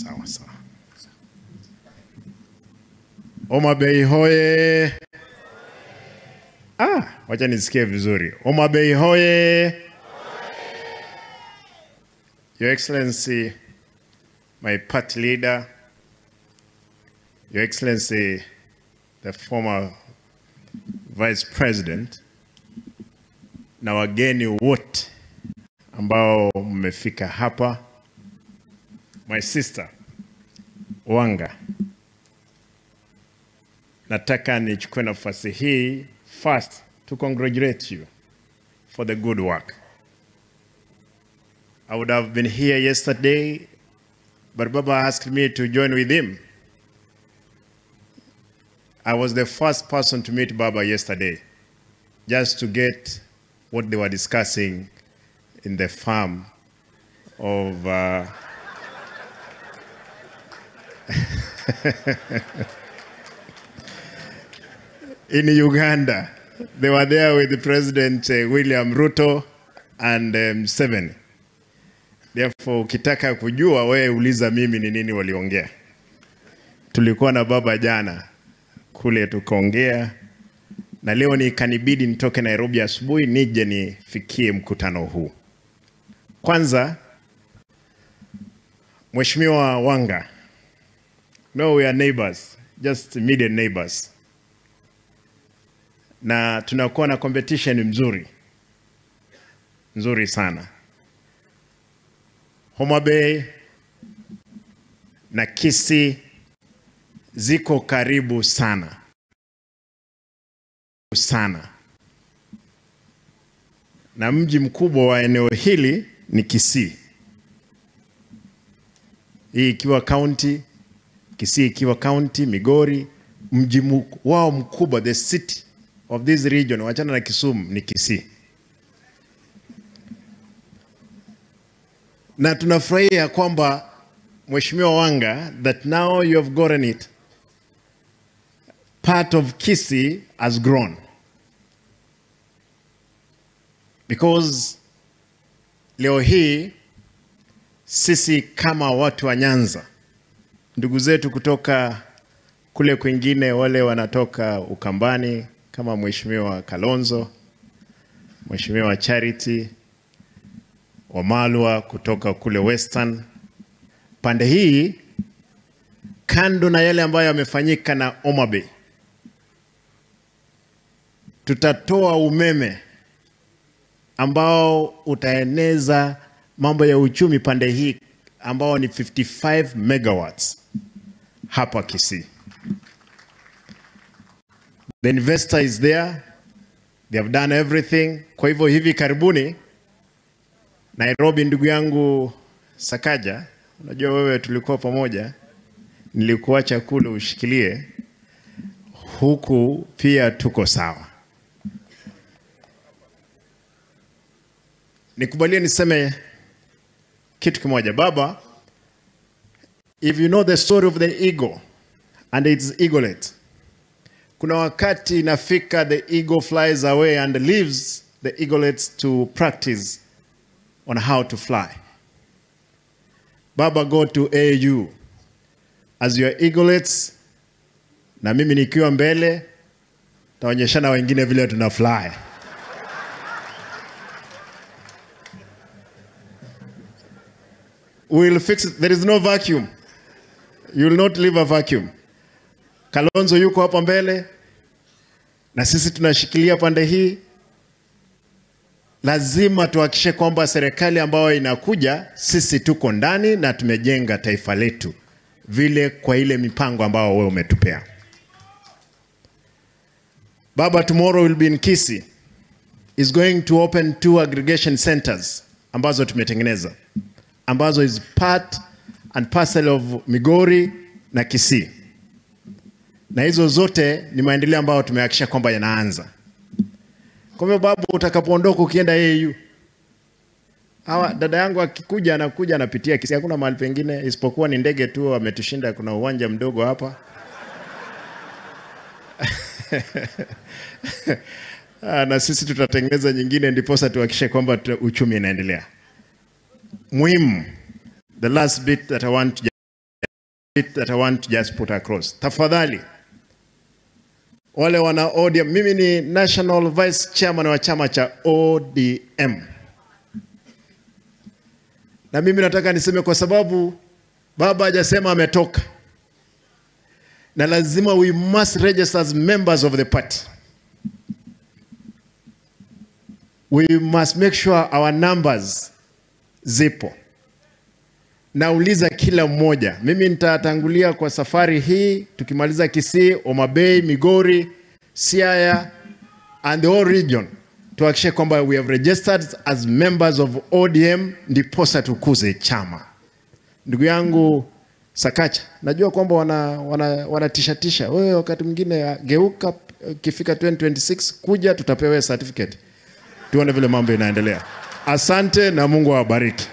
Sawa sawa. Homa Bay hoye! Ah, wacha nisikie vizuri. Homa Bay hoye! Your Excellency, my party leader, Your Excellency, the former Vice President, na wageni wote ambao mmefika hapa, my sister Wanga, nataka nichukue nafasi hii first to congratulate you for the good work. I would have been here yesterday, but Baba asked me to join with him. I was the first person to meet Baba yesterday, just to get what they were discussing in the farm of in Uganda. They were there with the President William Ruto and Museveni. Therefore, ukitaka kujua wewe uliza mimi ni nini waliongea. Tulikuwa na Baba jana kule tukaongea, na leo ni kanibidi nitoke Nairobi asubuhi nije nifikie mkutano huu. Kwanza, Mheshimiwa Wanga, no, we are neighbors, just immediate neighbors. Na tunakuwa na competition mzuri. Nzuri sana. Homa Bay na Kisii ziko karibu sana. Sana. Na mji mkubwa wa eneo hili ni Kisii. Hii ikiwa county, Kisii ikiwa county, Migori, mji wao mkubwa, the city of this region, wachana na Kisumu, ni Kisii. Na tunafurahia kwamba Mheshimiwa Wanga, that now you have gotten it. Part of Kisii has grown. Because leo hii sisi kama watu wa Nyanza, ndugu zetu kutoka kule kwingine, wale wanatoka Ukambani kama Mheshimiwa Kalonzo, Mheshimiwa Charity Wamalwa kutoka kule Western, pande hii, kando na yale ambayo yamefanyika na Homa Bay, tutatoa umeme ambao utaeneza mambo ya uchumi pande hii, ambao ni 55 megawatts hapa Kisii. The investor is there, they have done everything. Kwa hivyo hivi karibuni Nairobi, ndugu yangu Sakaja, unajua wewe tulikuwa pamoja, nilikuacha kule ushikilie, huku pia tuko sawa. Nikubalie niseme kitu kimoja. Baba, if you know the story of the eagle and its eaglet, kuna wakati inafika the eagle flies away and leaves the eaglets to practice on how to fly. Baba, go to AU as your eaglets, na mimi nikiwa mbele taonyeshana wengine vile tuna fly. We'll fix it. There is no vacuum. You will not leave a vacuum. Kalonzo yuko hapa mbele na sisi tunashikilia pande hii. Lazima tuhakikishe kwamba serikali ambayo inakuja sisi tuko ndani na tumejenga taifa letu vile kwa ile mipango ambayo wewe umetupea. Baba tomorrow will be in Kisii. Is going to open 2 aggregation centers ambazo tumetengeneza, ambazo is part and parcel of Migori na Kisii. Na hizo zote ni maendeleo ambayo tumehakikisha kwamba yanaanza. Kwa hivyo babu, utakapoondoka ukienda AU, hawa dada yangu akikuja anakuja anapitia Kisii. Hakuna mahali pengine isipokuwa ni ndege tu ametushinda, kuna uwanja mdogo hapa. Na sisi tutatengeneza nyingine ndiposa tuhakikishe kwamba uchumi inaendelea. Muhimu, the last bit that I want to bit that I want to just put across. Tafadhali, wale wana ODM, mimi ni National Vice Chairman wa chama cha ODM. Na mimi nataka niseme kwa sababu baba hajasema ametoka. Na lazima we must register as members of the party. We must make sure our numbers zipo. Nauliza kila mmoja, mimi nitatangulia kwa safari hii, tukimaliza Kisii, Homa Bay, Migori, Siaya and the whole region, tuhakikishe kwamba we have registered as members of ODM, ndiposa tukuze chama. Ndugu yangu Sakacha, najua kwamba wanatisha tisha. Wewe wakati mwingine geuka, ukifika 2026 kuja tutapewa certificate. Tuone vile mambo inaendelea. Asante na Mungu awabariki.